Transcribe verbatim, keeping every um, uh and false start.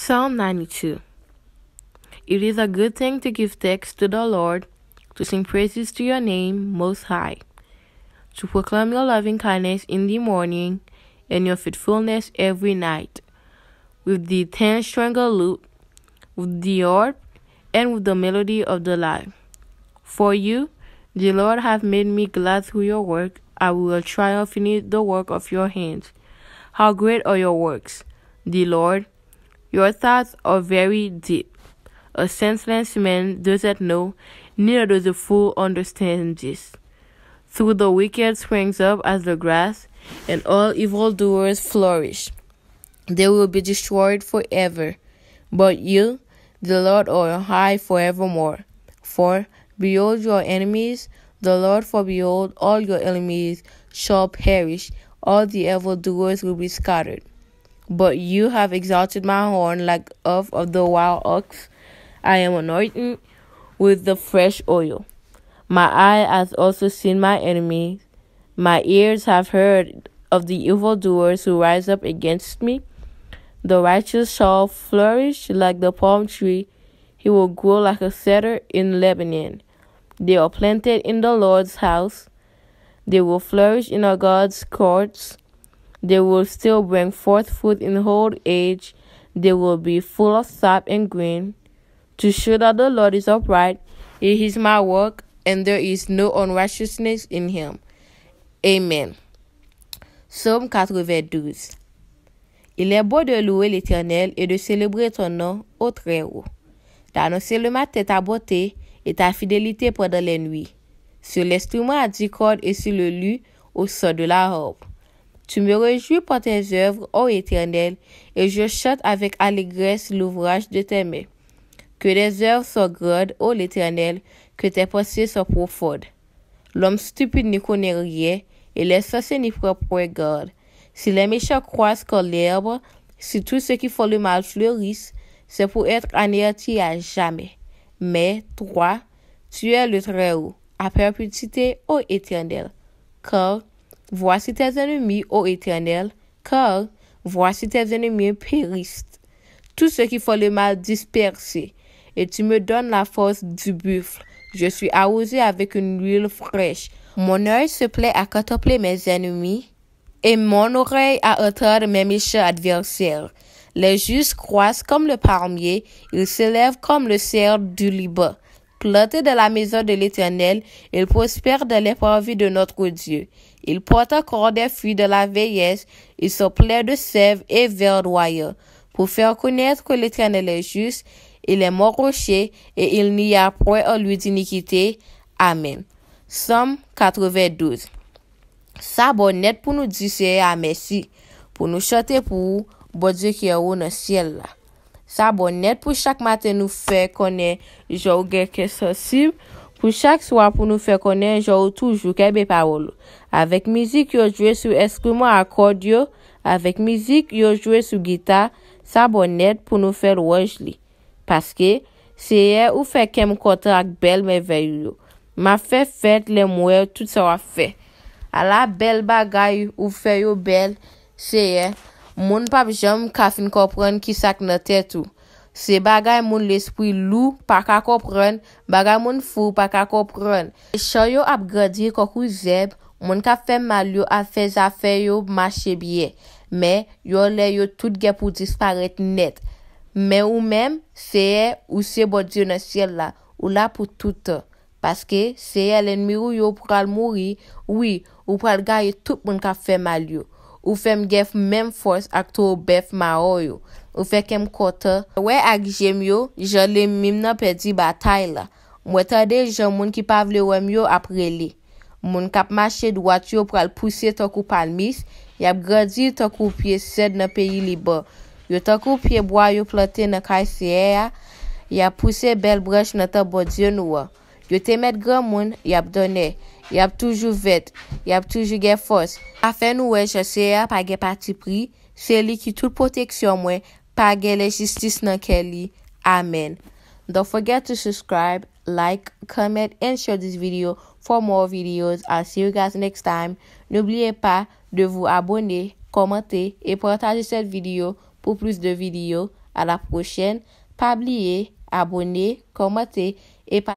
Psalm ninety-two. It is a good thing to give thanks to the Lord, to sing praises to your name, Most High, to proclaim your loving kindness in the morning and your faithfulness every night, with the ten stringed lute, with the harp, and with the melody of the lyre. For you, the Lord, have made me glad through your work. I will triumphantly the work of your hands. How great are your works, the Lord! Your thoughts are very deep. A senseless man doesn't know, neither does a fool understand this. Through the wicked springs up as the grass, and all evildoers flourish. They will be destroyed forever. But you, the Lord, are high forevermore. For behold your enemies, the Lord, for behold, all your enemies shall perish, all the evildoers will be scattered. But you have exalted my horn like of, of the wild ox. I am anointed with the fresh oil. My eye has also seen my enemies. My ears have heard of the evildoers who rise up against me. The righteous shall flourish like the palm tree. He will grow like a cedar in Lebanon. They are planted in the Lord's house. They will flourish in our God's courts. They will still bring forth fruit in old age. They will be full of sap and green. To show that the Lord is upright, he is my work, and there is no unrighteousness in him. Amen. Psaume quatre-vingt-douze. Il est bon de louer l'Éternel et de célébrer ton nom au Très-Haut, d'annoncer le matin ta bonté et ta fidélité pendant les nuits, sur l'instrument à dix cordes et sur le luth au son de la harpe. Tu me réjouis par tes œuvres, ô Éternel, et je chante avec allégresse l'ouvrage de tes mains. Que tes œuvres sont grandes, ô l'Éternel, que tes pensées sont profondes. L'homme stupide n'y connaît rien, et l'insensé n'y prend point garde. Si les méchants croissent comme l'herbe, si tous ceux qui font le mal fleurissent, c'est pour être anéantis à jamais. Mais toi, tu es le Très-Haut, à perpétuité, ô Éternel. Car voici tes ennemis, ô Éternel, car voici tes ennemis périssent. Tous ceux qui font le mal dispersés. Et tu me donnes la force du buffle. Je suis arrosé avec une huile fraîche. Mon œil se plaît à contempler mes ennemis, et mon oreille à entendre mes méchants adversaires. Les justes croissent comme le palmier, ils s'élèvent comme le cèdre du Liban. Planté dans la maison de l'Éternel, ils prospèrent dans les parvis de notre Dieu. Ils portent encore des fruits dans la vieillesse, ils sont pleins de sève et verdoyants, pour faire connaître que l'Éternel est juste, il est mon rocher, et il n'y a point en lui d'iniquité. Amen. Psaume quatre-vingt-douze. Sa bon nèt pou nou di Seyè a mèsi, pou nou chante pou ou, Bondye ki anwo nan syèl la. Sa bon nèt pou chak maten nou fè konnen jan ou gen kè sansib, pou chak swa pou nou fè konnen jan ou toujou kenbe pawòl ou. Avèk mizik yo jwe sou enstriman a kòd yo, avèk mizik yo jwe sou gita, sa bon nèt pou nou fè lwanj li. Paske, Seyè, ou fè kè m kontan ak bèl mèvèy ou yo. M ap fè fèt lè m wè tout sa w ap fè. Ala bèl bagay ou fè yo bèl, Seyè. Moun p ap janm ka fin konprann ki sa k nan tèt ou. Se bagay moun lespri lou pa ka konprann, bagay moun fou pa ka konprann. Mechan yo ap grandi konkou zèb, moun k ap fè mal yo ap fè zafè yo mache byen. Men, yon lè yo tout gen pou disparèt nèt. Men ou menm, Seyè, ou se Bondye nan syèl la, ou la pou tout tan. Paske, Seyè, lènmi ou yo pral mouri, wi, ou pral gaye tout moun k ap fè mal yo. Ou fè m gen menm fòs ak towo bèf mawon yo. Ou fè kè m kontan. Wè ak je m yo, jan lènmi m nan pèdi batay la. Mwen tande jan moun ki pa vle wè m yo ap rele. Moun k ap mache dwat yo pral pouse tankou palmis, y ap grandi tankou pye sèd nan peyi Liban. Yo tankou pyebwa yo plante nan kay Seyè a, y ap pouse bèl branch nan tanp Bondye nou an. Yo te mèt granmoun, y ap donnen, y ap toujou vèt, y ap toujou gen fòs. Afè nou wè jan Seyè a pa gen patipri, se li ki tout pwoteksyon mwen, pa gen lenjistis nan kè li. Amèn. Don't forget to subscribe, like, comment, and share this video for more videos. I'll see you guys next time. N'oubliez pas de vous abonner, commenter et partager cette vidéo pour plus de vidéos. A la pwochèn. Pa bliye abone, kòmante e pa